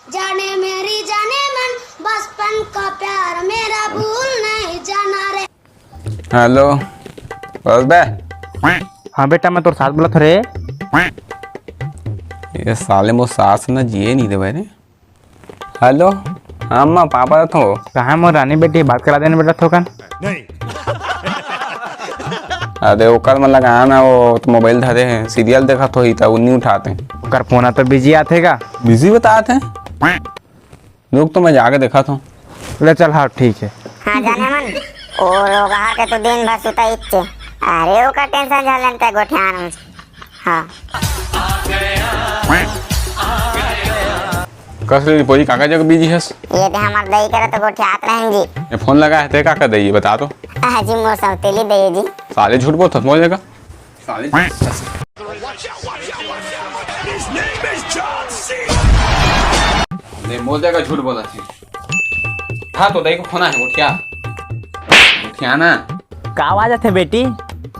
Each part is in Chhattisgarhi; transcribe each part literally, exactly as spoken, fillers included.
जाने मेरी जाने मन, बचपन का प्यार मेरा भूल नहीं जाना रे। हेलो, बोल बे। हाँ बेटा, मैं तोर सास बोलत हों रे। ये साले मोर सास न जिए नहीं देवे रे। हेलो, हाँ अम्मा, पापा रथ हो। कहाँ मोर रानी बेटी, बात करा देना बेटा थोकन। अरे ओकर मन लगा ना, वो तो मोबाइल धरे हे, सीरियल देखत होही त वो नहीं उठाते। ओकर फोन तो बिजी आथे का? बिजी बतात हे। रुक तो मैं जाके देखत हों। ले चल, हाँ ठीक हे। हाँ जाने मन, वो रोगहा के तो दिन भर सुता इच्चे। अरे ओकर टेंशन झन लेन ते गोठियान हूँ। हाँ। कस रे निपोरी, काकर जग बिजी हस? ये ते हमर दई करा तो गोठियात रहेन जी। ये फोन लगा हे ते काकर दई हे, बता तो। आ जी मोर सौतेली दई हे जी। साले झूठ बोलत हस मोर जगह। साले। ले, मोर जगह झूठ बोलत हे। हाँ, तो दई के फोन आए हे, गोठिया। गोठिया ना। का आवाज आथे बेटी?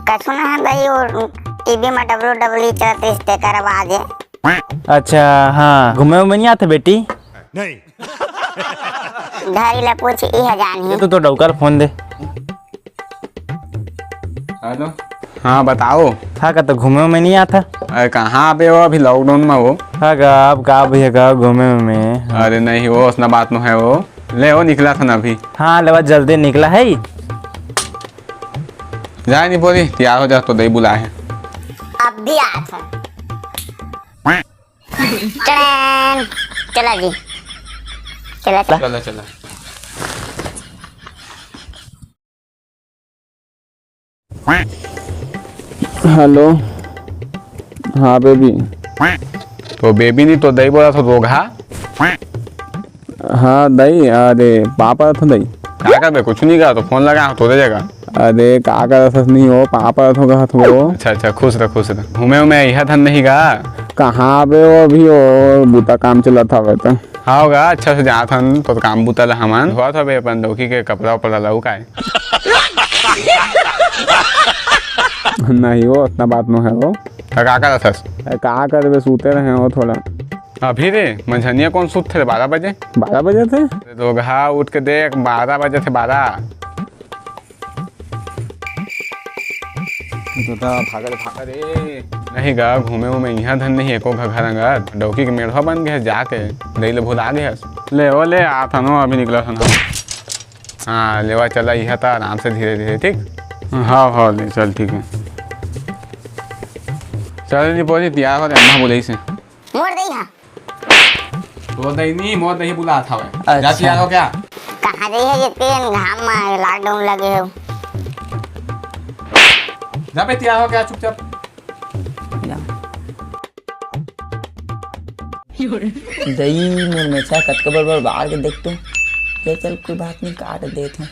कछु ना हे दई, वो टीवी में डब्ल्यू डब्ल्यू ई चलत रहिस, तेकर आवाज हे। अच्छा, हाँ, घूमे उमे नहीं आथे बेटी? नहीं। धरी ला पूछ, इह जानही। ये तो, तो डौकर फोन दे। हेलो। हाँ, बताओ। हाँ, का तो घूमे में नहीं आता? अरे, कहाँ पे हो अभी लॉकडाउन में हो? हाँ, का अब का भैया का घूमे में? अरे नहीं, वो उसना बात नो है वो। ले, वो निकला था ना अभी। हाँ, लेवा जल्दी निकला है। जाए नहीं बोली, तैयार हो जा, तो दई बुलाए हैं। अब भी आत हूँ। टड़ैन। चला जी, चला, चला। चला, चला। हेलो, हाँ बेबी। तो बेबी नहीं तो दई बोलत हो, रोगहा। हाँ दई, अरे पापा रथ हो दई। का करबे, कुछ नहीं कहा तो फोन लगा तो दे देगा। अरे का करत हस नहीं हो, पापा रथ हो कहत हो। अच्छा, अच्छा, खुश रह, खुश रह। घूमे उमे इहा धन नहीं गा। कहाँ बे वो अभी वो बूता काम चलत हवे त। हाँ होगा, अच्छा से जात हन तो काम बूता ला हमन। धोत हवे अपन डौकी के कपड़ा उपड़ा ला, उ काय? नहीं वो उतना बात नो है वो। त का करत हस? अरे का करबे, सूते रहे हो थोड़ा। अभी रे, मंझनिया कौन सूत थे रे, बारह बजे? बारह बजे थे? रोगहा उठ के देख, बारह बजे थे, बारह। दादा, भागा रे, भागा रे। नहीं गा, घूमे उमे इहाँ धन नहीं एको घ-, घर अंगत। डौकी के मेढ़वा बन गए जाके, दई ले भुला गए। ले, ओ ले, आ थनो, अभी निकला थनो। हाँ, लेवा चला, इहाँ त आराम से धीरे धीरे, ठीक? हाँ, हाँ, ले चल, ठीक है। चल, नहीं पहुँची, तैयार हो, अम्मा बोले से। मोर दई हा। तो दई नहीं, मोर दई बुलात हवे। अच्छा। जा तैयार हो क्या? कहाँ जाई हे ये तेन घाम में लॉकडाउन लगे हो? जा बे तैयार हो क्या चुपचाप? जा। दई मोर मेछा कतका बड़ बड़ बार के देख तो। ले चल कोई बात नहीं काट देत हूँ।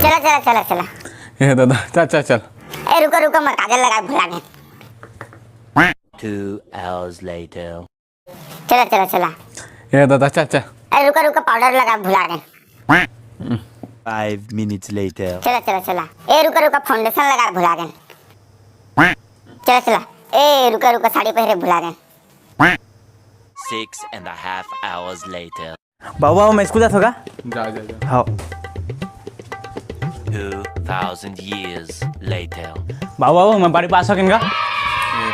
चला, चला, चला, चला। ए दादा, चल, चल, चल। ए, रुका, रुका, मैं काजल लगा भुला गए। Two hours later. चला, चला, चला। ए दादा, चल, चल। ए, रुका, रुका, पाउडर लगा भुला गए। Five minutes later. चला, चला, चला। ए, रुका, रुका, फाउंडेशन लगा भुला गए। चला, चला। ए, रुका, रुका, साड़ी पहरे भुला गए। Six and a half hours later. बाबू, बाबू, मैं स्कूल जात होगा? जा, जा, जा। हाँ। Two thousand years later. बाबू, बाबू, मैं बारहवीं पास हो किनका? ए,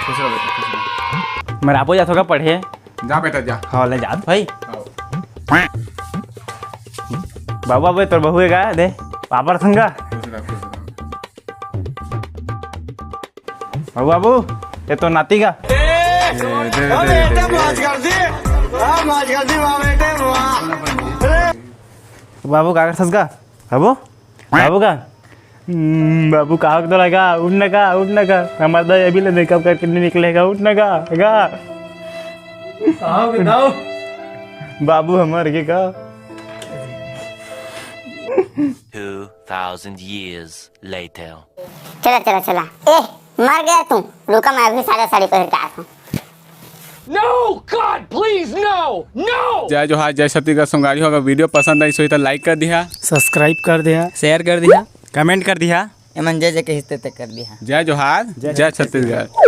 खुश रहो बेटा, खुश रहो। मैं रापो जात होगा पढ़े। जा बेटा, जा। हाँ, ले जात भाई। आओ। बाबू, बाबू, तोर बहू है का? दे, पापड़ संगा। खुश रहो, खुश रहो। बाबू, बाबू, ये तो नाती का। ए, दे, दे, दे, दे, दे। बाबू, का करथस का? बाबू? बाबू का? हम्म, बाबू, का होत लगा? उठ ना का, उठ ना का। हमार दाई अभी ले मेकअप करके नहीं निकलेगा, उठ ना का, का? बाबू हमार के का? Two thousand years later. चला, चला, चला। ए, मर गया तू, रुका, मैं अभी सादा साड़ी पहन के आता हूँ। No, God, please, no! No! जय जोहार, जय छत्तीसगढ़ संगवारी हो। अगर वीडियो पसंद आई होही तो लाइक कर दिहा, सब्सक्राइब कर दिहा, शेयर कर दिहा, कमेंट कर दिहा। एमन जय जय के हिस्ते तक कर दिहा। जय जोहार, जय जय छत्तीसगढ़।